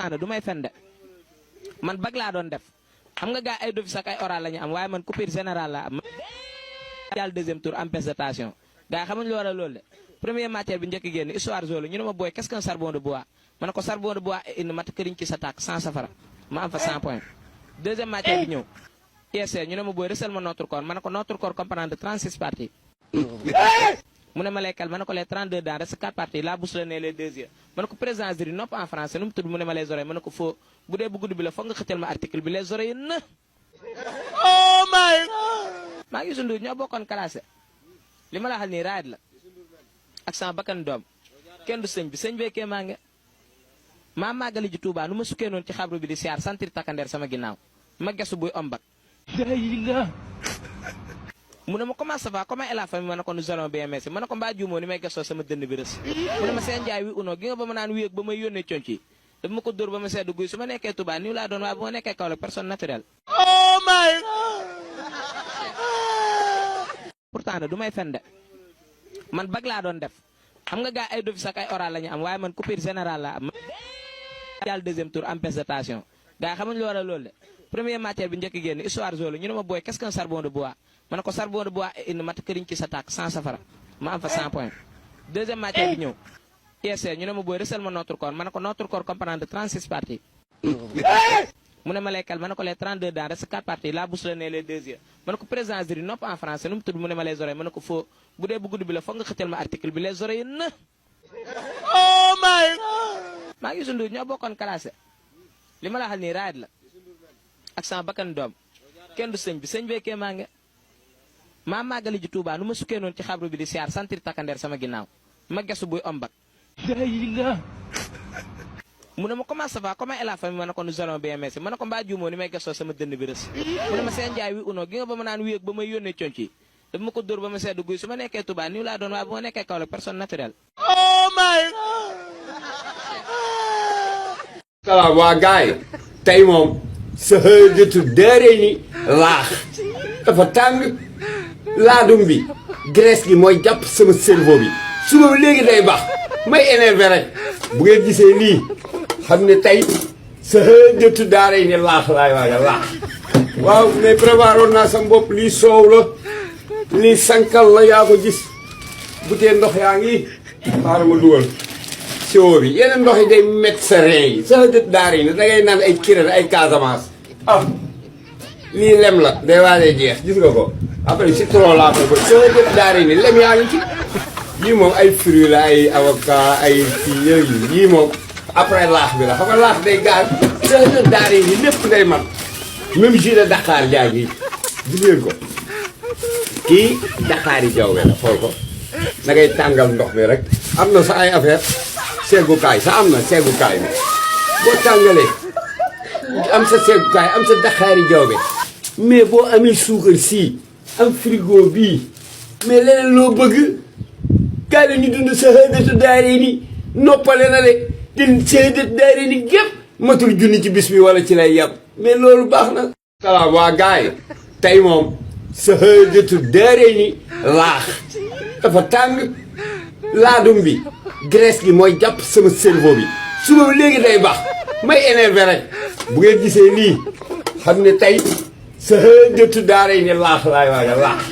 pourtant du may fen de man bag laa doon def xam nga gars ay d'office ak ay oral la ñu am waaye man coupure générale laa am. yàlla deuxième tour am prestation gars yi xamuñ lu war a loolu de première matière bi njëkk génn histoire zolo ñu ne ma booy qu'est-ce qu'un charbon de bois ma ne ko charbon de bois est une mat këriñ ci sa tàkk sans safara ma am fa 100 points. deuxième matière bi ñëw ISC ñu ne ma booy recel ma notre corps ma ne ko notre corps comprend de 36 parties. mu ne ma lekkal ma ne ko les 32 dents reste 4 parties la bouche le nez les deux yeux ma ne ko présence diri nopp en français nu mu tudd mu ne ma les oreilles ma ne ko foo bu dee bu gudd bi la foog nga xëccal ma article bi les oreilles na. Oh my. maa ngi sundu ñoo bokkoon classé li ma la waxal nii raad la ak sama bakkan doom kenn du sëñ bi sëñ beekee maa nge maa màggali ji Touba nu ma sukkee noonu ci xabru bi di siyaar sentir takkandeer sama ginnaaw ma gesu buy ombak mu ne ma comment ça va comment est la famille ma ne ko nous allons bien merci ma ne ko mbaa juumoo ni may gesoo sama dënn bi rës mu ne ma seen njaay wi unoo gi nga ba ma naan wii ak ba may yónnee conc yi daf ma ko dóor ba ma sedd guy su ma nekkee Touba niw laa doon waaye bu ma nekkee Kaolack personne naturelle. Oh my. pourtant du may fen de man bag laa doon def xam nga gars ay d'office ak ay oral la ñu am waaye man coupure générale laa am. yàlla deuxième tour am prestation gars yi xamuñ lu war a loolu de première matière bi njëkk génn histoire zolo ñu ne ma booy qu'est-ce qu'un charbon de bois ma ne ko charbon de bois est une mat këriñ ci sa tàkk sans safara ma am fa 100 points. deuxième matière bi ñëw ISC ñu ne ma booy recel ma notre corps ma ne ko notre corps comprend de 36 parties. mu ne ma lekkal ma ne ko les 32 dents reste 4 parties la bouche le nez les deux yeux ma ne ko présence diri nopp en français nu mu tudd mu ne ma les oreilles ma ne ko foo bu dee bu gudd bi la foog nga xëccal ma article bi les oreilles na. Oh my. maa ngi sundu ñoo bokkoon classé li ma la waxal nii raad la ak sama bakkan doom kenn du sëñ bi sëñ beekee maa nge maa màggali ji Touba nu ma sukkee noonu ci xabru bi di siyaar sentir takkandeer sama ginnaaw ma gesu buy ombak mu ne ma comment ça va comment est la famille ma ne ko nous allons bien merci ma ne ko mbaa juumoo ni may gesoo sama dënn bi rës mu ne ma seen njaay wi unoo gi nga ba ma naan wii ak ba may yónnee conc yi daf ma ko dóor ba ma sedd guy su ma nekkee Touba niw laa doon waaye bu ma nekkee Kaolack personne naturelle. Oh my. salaam waa gars yi tey moom sa xëjëtu dërëy ni laax dafa tàng laadum bi graisse gi mooy jàpp sama cerveau bi suba ba léegi day baax may énervé rek bu ngeen gisee lii xam ne tey sa xëjëtu daaray ni laax laay waaga laax waaw mais prévoir naa sama bopp lii soow la lii sankal la yaa ko gis butee ndox yaa ngi xaaral ma dugal siwo bi yeneen ndox yi day met sa rein yi sa dët daar yi ne da ngay naan ay Kirène ay Casamance ah lii lem la day waajee jeex gis nga ko après citron laa ko ba sa dët daar yi ne lem yaa ngi ci yii moom ay fruits la ay avocat ay kii yooyu yii moom après laax bi la xam nga laax day gaar sa dët daar yi ni lépp day mat même jus de Dakar jaa ngi gis ngeen ko kii Dakar yi jawwe la xool ko da ngay tàngal ndox mi rek am na sa ay affaire seggukaay sa am na seggukaay bi boo tàngalee am sa seggukaay am sa daxaari jawbe mais boo amee suukar sii am frigo bii mais leneen loo bëgg kaay la ñu dund sa xëydatu daare ni noppale na de te sa xëydatu daare ni gépp matul junni ci bis bi wala ci lay yàpp mais loolu baax na salaam waa gars yi tey moom sa xëydatu daare ni laax dafa tàng laadum bi graisse gi mooy jàpp sama cerveau bi suba ba léegi day baax may énervé rek bu ngeen gisee lii xam ne tey sa xëjëtu daaray ni laax laay waaga laax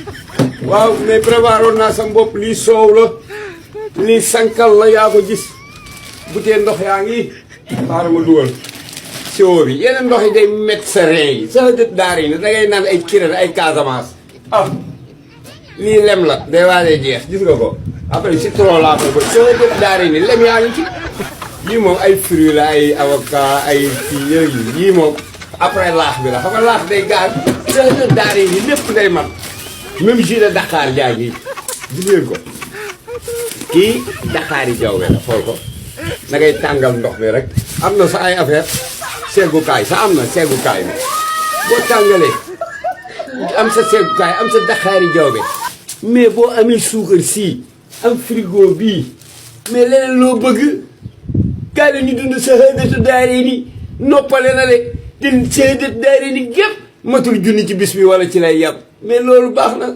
waaw mais prévoir naa sama bopp lii soow la lii sankal la yaa ko gis butee ndox yaa ngi xaaral ma dugal siwo bi yeneen ndox yi day met sa rein yi sa xëjëtu daar yi ne da ngay naan ay Kirène ay Casamance ah lii lem la day waajee jeex gis nga ko après citron laa ko ba sa dët daar yi ni lem yaa ngi ci yii moom ay fruits la ay avocat ay kii yooyu yii moom après laax bi la xam nga laax day gaar sa dët daar yi ni lépp day mat même jus de Dakar jaa ngi gis ngeen ko kii Dakar yi jawwe la xool ko da ngay tàngal ndox mi rek am na sa ay affaire seggukaay sa am na seggukaay bi boo tàngalee am sa seggukaay am sa daxaari jawbe mais boo amee suukar sii am frigo bii mais leneen loo bëgg kaay la ñu dund sa xëydatu daare ni noppale na de te sa xëydatu daare ni gépp matul junni ci bis bi wala ci lay yàpp mais loolu baax na